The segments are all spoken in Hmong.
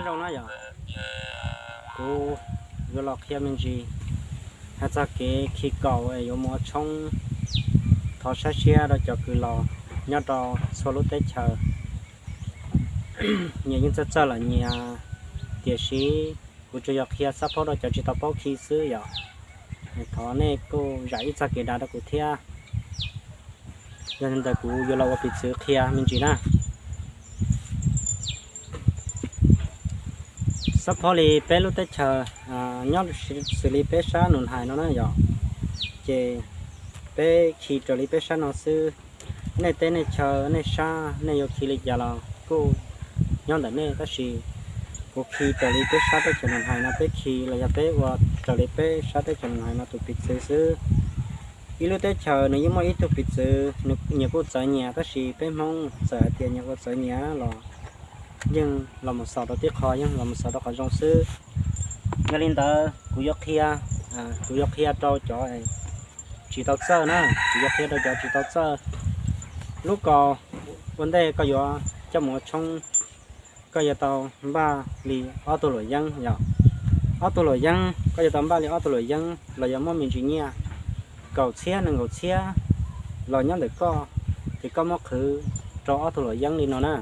Yog kuv yuav los qhia me ntsis hais txog kev khi kaus es yuav mus ua tshoob. Thov saib siab rau cov kws los nyob rau txhua lub teb chaws. Nyias yeej txawj txawj lawm nyias, tiam sis kuv tsuas yog qhia xab phob rau cov tsis tau paub khi xwb yom. Thov nej kuj zam ib txoj kev dav rau kuv thiab. Yog li ntawd kuv yuav los ua piv txwv qhia me ntsis na. Xab phob li peb lub teb chaws nyob xws li peb sab Nus Hais no na yom, ces peb khi raws li peb sab no xwb. Nej teb nej chaw nej sab nej yuav khi li cas los kuj nyob ntawm nej, tab sis kuv khi raws li peb sab teb chaws Nus Hais no peb khi los yog peb ua raws li peb sab teb chaws Nus Hais no tus piv txwv xwb. Ib lub teb chaws nws yeej muaj ib tug piv txwv, nyias kuj txawv nyias, tab sis peb Hmoob txawm hais tias nyias ua txawv nyias los yeej los mus xaus rau tib qho, yeej los mus xaus rau qhov zoo xwb. Yog li ntawd kuv yuav qhia, kuv yuav qhia rau cov tsis tau txawj na, kuv yuav qhia rau cov tsis tau txawj. Lub kaus ua ntej koj yuav coj mus ua tshoob, koj yuav tau npaj li ob tug luam yeeb yom. Ob tug luam yeeb, koj yuav tau npaj li ob tug luam yeeb los yog muab me ntsis nyiaj kaum txhiab nees nkaum txhiab los nyob ntawm koj, ces koj muab qhwv rau ob tug luam yeeb li no na.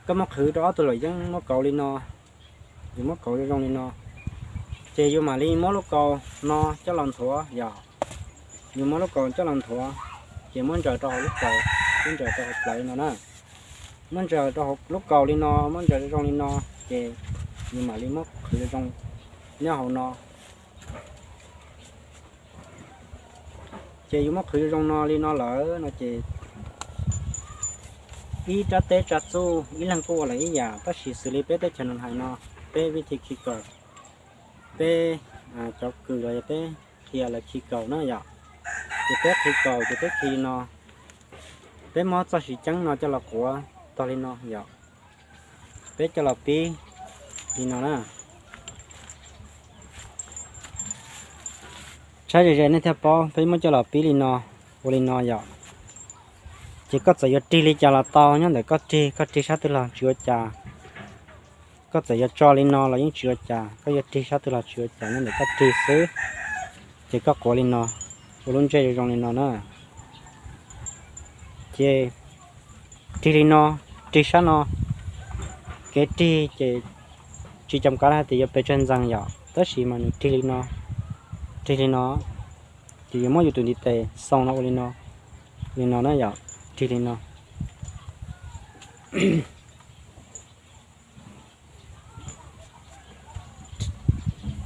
Koj muab qhwv rau ob tug luam yeeb, muab kauv li no, yus muab kauv zoo zoo li no, ces yus mam li muab lub kaus no coj los nthuav yom. Yus muab lub kaus coj los nthuav, ces muab ntsaws rau hauv lub kaus, muab ntsaws rau hauv plawv li no na. Muab ntsaws rau hauv lub kaus li no, muab ntsaws zoo li no, ces yus mam li muab qhwv zoo nyob hauv no. Ces yus muab qhwv zoo no li no lawm no ces ib rab teb tsa txuj ib leeg kuj ua lawm ib yam, tab sis xws li peb teb chaws Nus Hais no, peb vib thi khi kaus, peb cov kws los yog peb qhia lawv khi kaus na yom. Ces peb khi kaus ces peb khi li no, peb muab txoj siv ceeb no coj los quav tog li no yom. Peb coj los pib li no na. Tshaib ze ze nej thiaj paub, peb muab coj los pib li no, ua li no yom. Ces koj txawm yuav rig li cas los tau, nyob ntawm koj rig, koj rig sab twg los tsis ua cas. Koj txawm yuav tso li no los yeej tsis ua cas, koj yuav rig sab twg los tsis ua cas, nyob ntawm koj rig xwb. Ces koj quav li no, ua lub ntsej zoo zoo li no na. Ces rig li no, rig sab no. Kev rig ces tsis cam kav hais tias yuav pes tsawg ntxees yom, tab sis mas nws rig li no, rig li no, ces yuav muab yus tus ntiv tes xoo no ua li no, li no na yom, rig li no.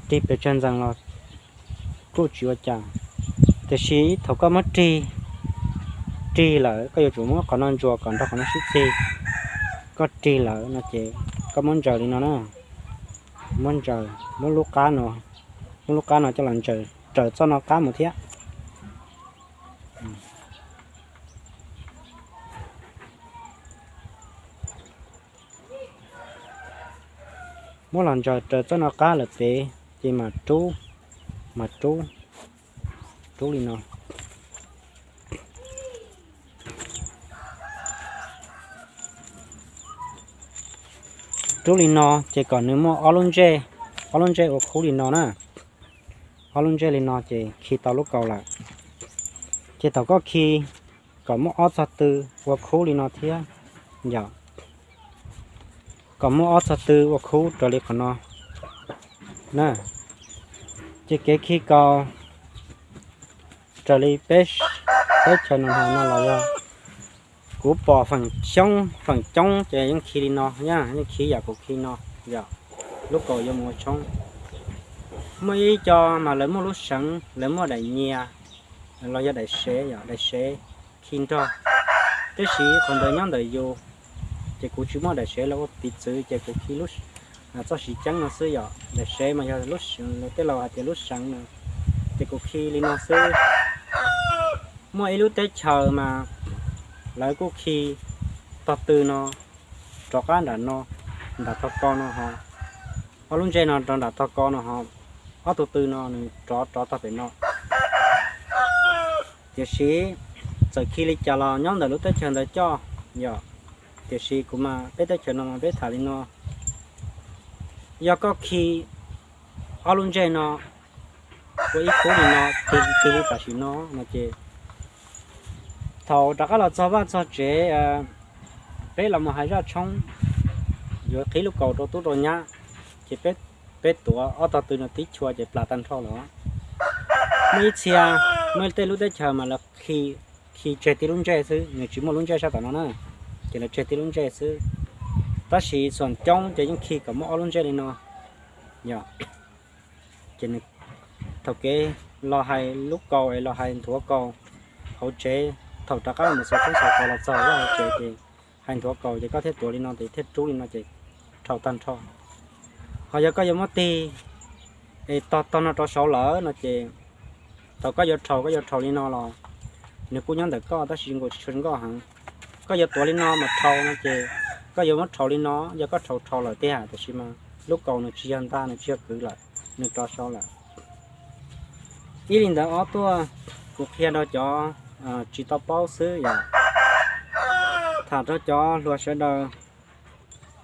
Rig pes tsawg ntxees los kuj tsis ua cas, tiam sis thaum koj muab rig, rig lawm koj yuav tsum muab qhov no ntsuas kom nrog qhov no sib txig. Koj rig lawm no ces koj muab ntsaws li no na, muab ntsaws, muab lub qab no, muab lub qab no coj los ntsaws raws txoj no qab mus thiab. Muab los ntsaws raws txoj no qab lawm pem, ces mam rub, mam rub, rub li no. Rub li no ces kom nws muaj ob lub ntsej, ob lub ntsej ua khub li no na. Ob lub ntsej li no ces khi tau lub kaus lawm. Ces thaum koj khi, kom muaj ob txog tw ua khub li no thiab yom. Kom muaj ob txog tw ua khub raws li qhov no na. Ces kev khi kaus raws li peb, peb chaw no hais no los yog kuv pom feem xyoob feem coob ces yeej khi li no, yeej khi yam kuv khi no yom. Lub kaus yuav mus ua tshoob. Muaj ib co mas lawv muaj lub seev, lawv muaj daim nyias los yog daim sev yom, daim sev khi nrog. Tiam sis qhov ntawd nyob ntawm yus, ces kuv tsis muaj daim sev los ua piv txwv ces kuv khi lub txoj siv ceeb no xwb yom. Daim sev mas yog lub, tej laus hais tias lub seev no, ces kuv khi li no xwb. Muaj ib lub teb chaws mas lawv kuj khi tog tw no rov qab nram no, nram tog ko no ho, ob lub ntsej no rov nram tog ko no ho, ob tug tw no nws rov rov tog pem no. Tiam sis txawm khi li cas los nyob ntawm lub teb chaws ntawd coj yom. Tiam sis kuv mas peb teb chaws no mas peb tham li no, Yog koj khi ob lub ntsej no ua ib khub li no, tig li tam sim no no ces thaum rov qab los txog vaj txog tsev, peb los mus hais zaj tshoob, yuav qhib lub kaus rau tub rau nyab, ces peb tuav ob tog tw no tib chua ces plam tag nrho lawm. Muaj ib txhia, muaj tej lub teb chaws mas lawv khi tseg tib lub ntsej xwb, nws tsis muaj lub ntsej sab tom no na, ces lawv tseg tib lub ntsej xwb. Tab sis xuam coob ces yeej khi kom muaj ob lub ntsej li no. Yog ces thaum kev los hais lub kaus es los hais nthuav kaus hauv tsev, thaum rov qab mus xov tshoob xov kaus los txog hauv tsev ces hais nthuav kaus ces koj thiaj tuav li no ces thiaj rub li no ces rhau tag nrho. Ho yog koj yuav muab tig es tog tog no rau saud lawm no ces thaum koj yuav rhau koj yuav rhau li no los nws kuj nyob ntawm koj tab sis nkaus tsis tshua zoo nkauj heev. Koj yuav tuav li no mas rhau no ces koj yuav muab rhau li no, yog koj rhau rhau lawm tiag tiam sis mas lub kaus nws tsis yog ntag, nws tsis yog kwv lawm, nws rau saud lawm. Ib li ntawd ob tuaj, kuv qhia rau cov tsis tau paub xwb yom. Tham rau cov hluas sawv daws,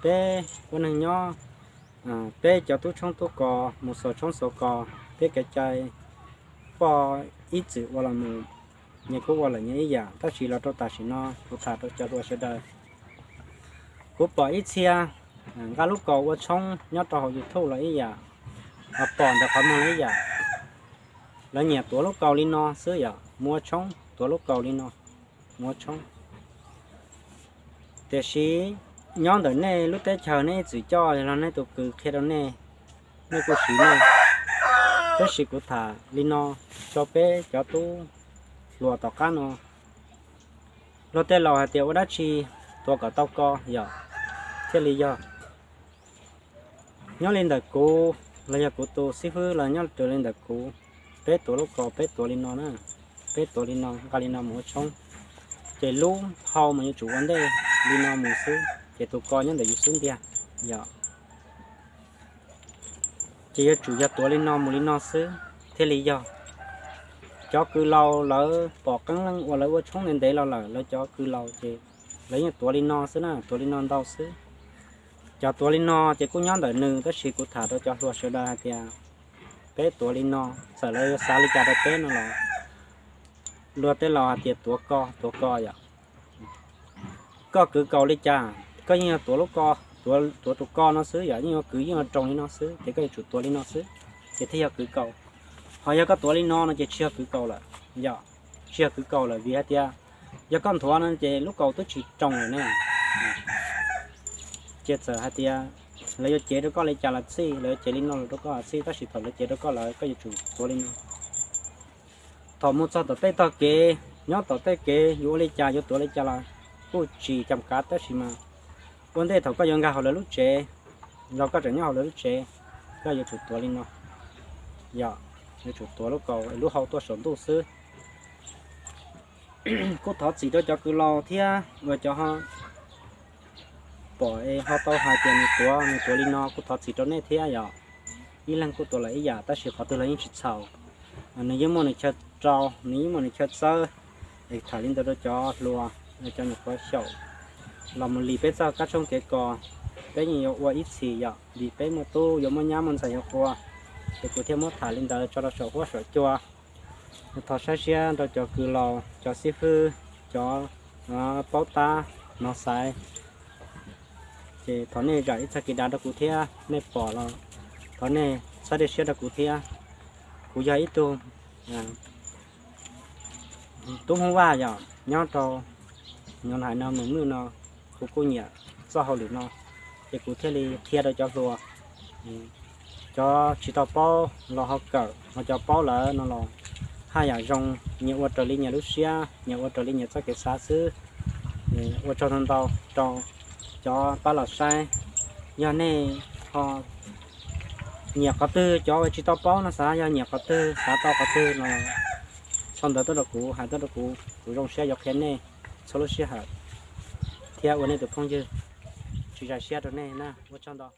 peb ua neeg nyob, peb cov tub tshoob tub kos mus xov tshoob xov kos, peb kev cai poj ib txwm ua los mus, nyias kuj ua lawm nyias ib yam, tab sis los rau tam sim no kuv tham rau cov hluas sawv daws. Kuv pom ib txhia nqa lub kaus ua tshoob nyob rau hauv YouTube los ib yam, pom ntawm qhov muag los ib yam. Lawv nyiam tuav lub kaus li no xwb yom, mus ua tshoob tuav lub kaus li no, mus ua tshoob. Tiam sis nyob ntawm nej lub teb chaws nej ib txwm coj los nej tus kwv qhia rau nej, nej kuj siv nej. Tab sis kuv tham li no rau peb cov tub hluas tom qab no. Luag tej laus hais tias ua dab tsi tuav kom tau ko yom, thiaj li yog. Nyob li ntawm kuv los yog kuv tus xib fwb los nyob raws li ntawm kuv, peb tuav lub kaus peb tuav li no na, peb tuav li no nqa li no mus ua tshoob, ces lub hau mas yuav tsum ua ntej li no mus xwb, ces tus ko nyob ntawm yus xub ntiag yom. Ces yuav tsum yog tuav li no mus li no xwb thiaj li yog. Cov kws laus lawv pom qeeb leej uas lawv ua tshoob ntev ntev los lawm, lawv cov kws laus ces lawv yeej tuav li no xwb na, tuav li no ntau xwb. Cov tuav li no ces kuj nyob ntawm nws, tab sis kuv tham rau cov hluas sawv daws hais tias peb tuav li no, txawm lawv yuav xav li cas rau peb no los luag tej laus hais tias tuav ko, tuav ko yom. Koj kwv kaus li cas koj yeej yuav tuav lub ko, tuav tus ko no xwb yom, yeej yuav kwv yeej yuav roos li no xwb, ces koj yuav tsum tuav li no xwb, ces thiaj yog kwv kaus. Ho yog koj tuav li no no ces tsis yog kwv kaus lawm, yog tsis yog kwv kaus lawm vim hais tias yog koj nthuav no ces lub kaus twb tsis roos lawm ne. Ces txawm hais tias lawv yuav cev rau koj li cas los txij, lawv yuav cev li no los rau koj los txij, tab sis thaum lawv cev rau koj lawm koj yuav tsum tuav li no. Thaum mus txog tom tej tog kev, nyob tom tej kev yuav ua li cas yuav tuav li cas los kuj tsis cam kav, tab sis mas ua ntej thaum koj yuav nkag hauv lawv lub tsev, los koj tseem nyob hauv lawv lub tsev, koj yuav tsum tuav li no, yog yuav tsum tuav lub kaus lub hau tuaj saum ntuj xwb. Kuj thov txim rau cov kwv laus thiab uas cov ho pom es ho tau hais tias nws tuav nws tuav li no, kuj thov txim rau nej thiab yom. Ib leeg kuj tuav lawm ib yam, tab sis qhov twg los yeej tsis txhaum. Nws yeej muaj nws chaw rau, nws yeej muaj nws chaw txawb. Es tham li ntawd rau cov hluas, cov nyuam qhuav xyaum los mus li peb txoj kab tshoob kev kos, peb yeej yuav ua ib txhis yom, vim peb muaj tub yuav muaj nyab muaj ntxhais yuav qua. Ces kuv thiaj muab tham li ntawd tso rau saum huab saum cua. Thov saib siab rau cov kws laus, cov xib fwb, cov paub tab hnov xaiv. Ces thov nej zam ib txhia kev dav rau kuv thiab, nej pom los thov nej txhawb siab rau kuv thiab. Kuv yog ib tug tub Hmoob Vaj yom, nyob rau nyob hais no mus mwj no, kuv kuj nyiam txoj hauj lwm no, ces kuv thiaj li qhia rau cov hluas. Cov tsis tau paub los ho kawm, ho cov paub lawm no los haj yam zoo, nyias ua raws li nyias lub siab, nyias ua raws li nyias txoj kev xav xwb. Ua tsaug ntau ntau rau cov pab los saib. Yog nej ho nyiam qhov twg, cov tsis tau paub no xav, yog nyiam qhov twg xav tau qhov twg no, sau ntawv tuaj rau kuv, hais tuaj rau kuv, kuv zoo siab yuav qhia nej txhua lub sij hawm thiab ua nej tus phooj ywg. Tsis zais siab rau nej na, ua tsaug ntau.